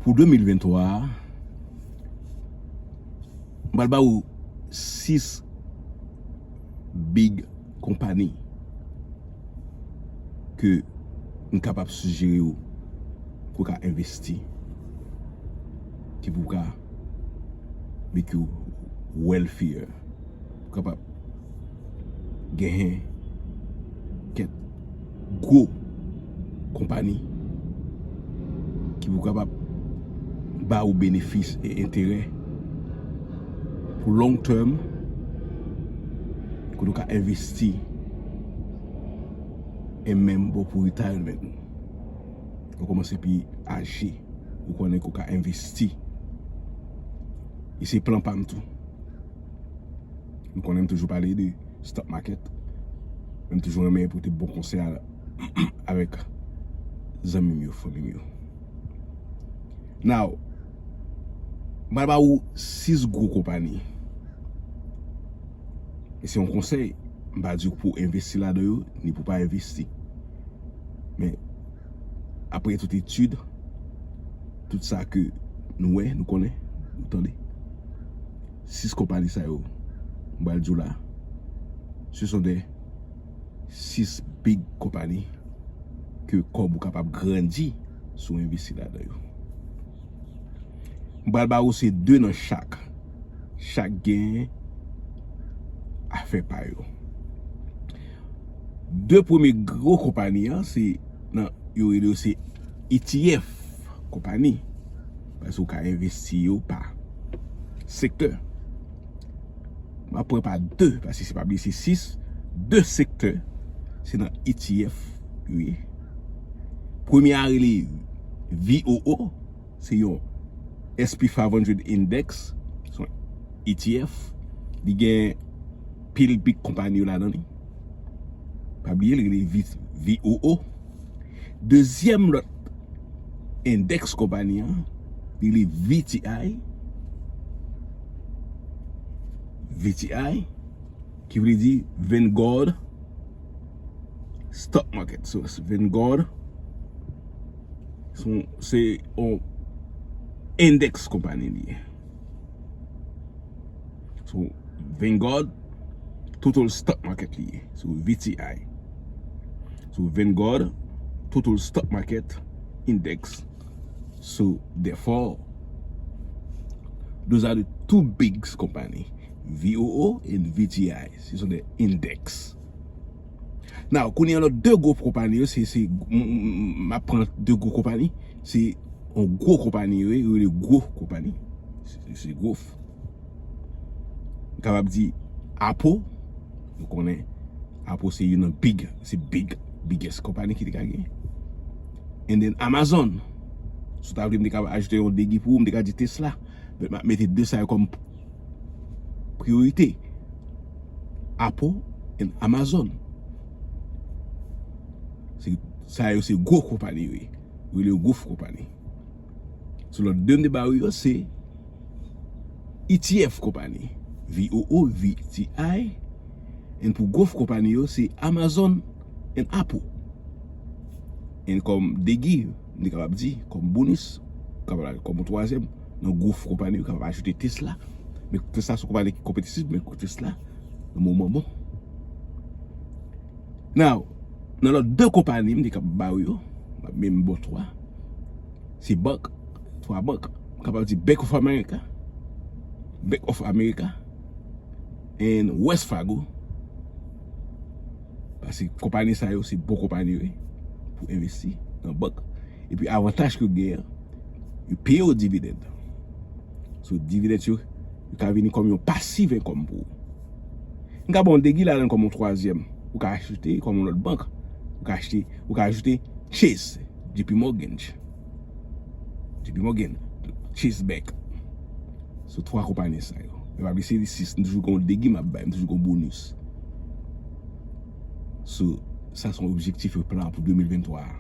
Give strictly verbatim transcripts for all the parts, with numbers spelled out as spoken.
Pou de mil venntwa a, m pral ba ou sis big konpani ke m kapab sijere w pou w ka envesti, ki pou w ka make you wealthier, pou w kapab genyen kèk gwo konpani ki pou kapab ba ou benefis e enterè pou long term, kote w ka envesti e menm bon pou retirement. Ou kòmanse pi aje, ou konnen ke w ka envesti. E se plan pa m tou. Nou konnen m toujou pale de stock market. Men m toujou renmen pote bon konsèy a- avèk zanmi m yo, fanmi m yo. Now, m pral ba ou sis gwo konpani. E se yon konsèy. M pa di w pou w envesti ladan yo, ni pou w pa envesti. Men, apre tout etid, tout sa ke nou wè, nou konnen, nou tande, sis konpani sa yo, m pral di w la, ce sont des six big konpani ke kòb ou kapab grandi si w envesti ladan yo. M pral ba ou se de nan chak. Chak gen afè pa yo. De premye gwo konpani an, se nan, yo rele yo se E T F konpani. Paske ou ka envesti yo pa sektè. M ap pran pa de, paske se pa bliye se sis. De sektè, se nan E T F yo ye. Premye a rele V O O, se yon S P five hundred Index, se yon E T F. Li gen pil big konpani yo ladan li. Pa bliye, li rele V- V O O. Dezyèm lòt indèks konpani an, li rele V T I. V T I, ki vle di Vanguard Stock Market. So, Vanguard, se yon, se yon indèks konpani li ye. So, Vanguard Total Stock Market li ye. So, V T I. So, Vanguard Total Stock Market Index. So, therefore, those are the two big company, V O O and V T I. Ce sont des index. Now, kounye a lòt de gwo konpani yo, se, se, m, m, m, m ap pran de gwo konpani, se yon gwo konpani yo ye, yo rele gwo konpani. Se, se gwo. M kapab di Apple, nou konnen Apple se youn nan big, se big, biggest konpani ki te ka gen. And then Amazon, si w ta vle m te ka ajoute yon degi pou ou, m te ka di Tesla, men m ap mete de sa yo kòm priyorite. Apple and Amazon. Se, sa yo se gwo konpani yo ye. Yo rele yo gwo konpani. So lòt de m te ba ou yo se E T F konpani. V O O, V T I. And pou gwo konpani yo se Amazon and Apple. And kòm degi, m te kapab di, kòm bonis, kapab kòm yon twazyèm, nan gwo konpani, ou kapab ajoute Tesla. Men Tesla se yon konpani ki konpetitif, men Tesla, nan moman bon. Now, nan lòt de konpani, m te kapab ba ou yo, m ap menm bon twa. Se bank, twa bank. M kapab di Bank of America, Bank of America, and Wells Fargo. Paske konpani sa yo se bon konpani yo ye pou envesti nan bank. Epi avantaj ke yo gen an, yo peye yo dividend. So dividend yo, yo ka vini kòm yon passive income pou ou. M ka ba w degi ladan kòm yon twazyèm. Ou ka achte kòm yon lòt bank. Ou ka achte, ou ka ajoute Chase, J P Morgan. J P Morgan, Chase Bank. So twa konpani sa yo. Men pa bliye se sis, m toujou gen yon degi m ap bay, m toujou gen yon bonis. So, sa se yon objektif e plan pou de mil venntwa a.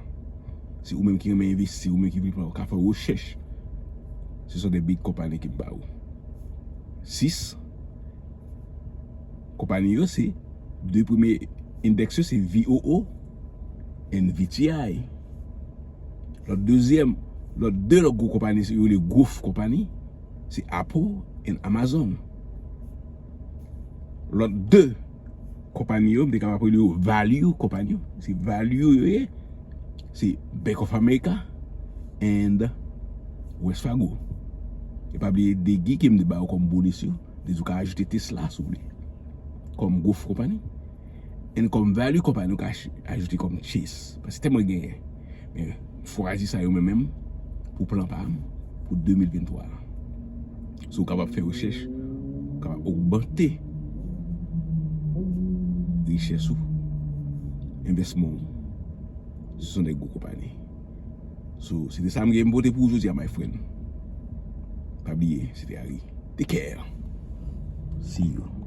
Se ou menm ki renmen envesti, ou menm ki vle pran, ou ka fè rechèch. Se sont des big konpani ki m ba ou. Sis konpani yo se, de premye indèks yo se V O O and V T I. Lòt dezyèm Lòt de lòt gwo konpani yo rele growth konpani, se Apple and Amazon. Lòt de konpani yo, m te kapab rele yo value konpani yo. Se value yo ye, se Bank of America and Wells Fargo. E pa bliye de Guy ke m te ba yo kòm bonis yo. Te di w ka ajoute Tesla si w vle. Kòm growth konpani. And kòm value konpani, ou ka ch- ajoute kòm Chase. Paske tèlman genyen. Men, fwazi sa yo menm pou plan pa m pou de mil venntwa a. Si w kapab fè rechèch, ou kapab ogmante richès ou, envèsman w. Se yon nèg gwo konpani. So, se te sa m gen pou pote pou ou jodi a, my friend. Pa bliye, se te Harry. Take care. See you.